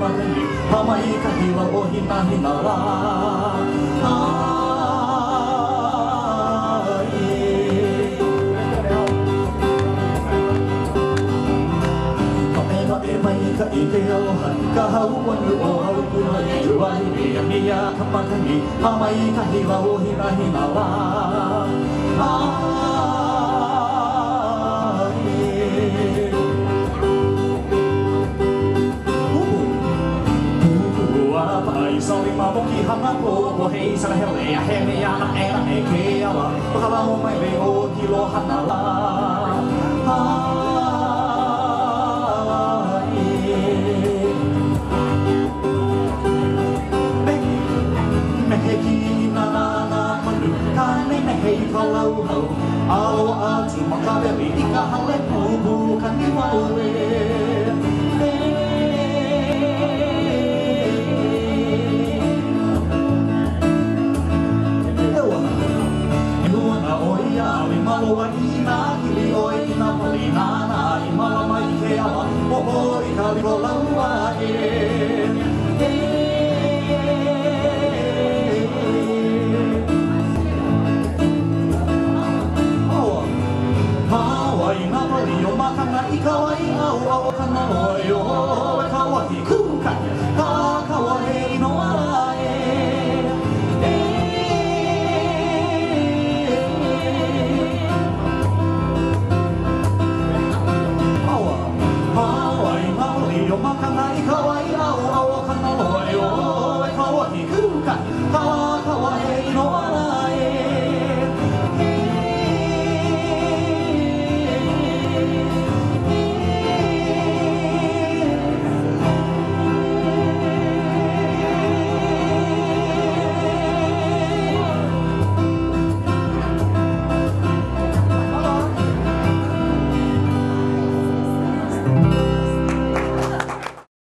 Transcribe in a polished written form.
makani Hama i ka hiwa o Hinahina lā. Maʻemaʻe maikaʻi ke aloha Ka hau anu o Haupuna i Tuahi Mia ka makani Hama i ka hiwa o Hinahina lā.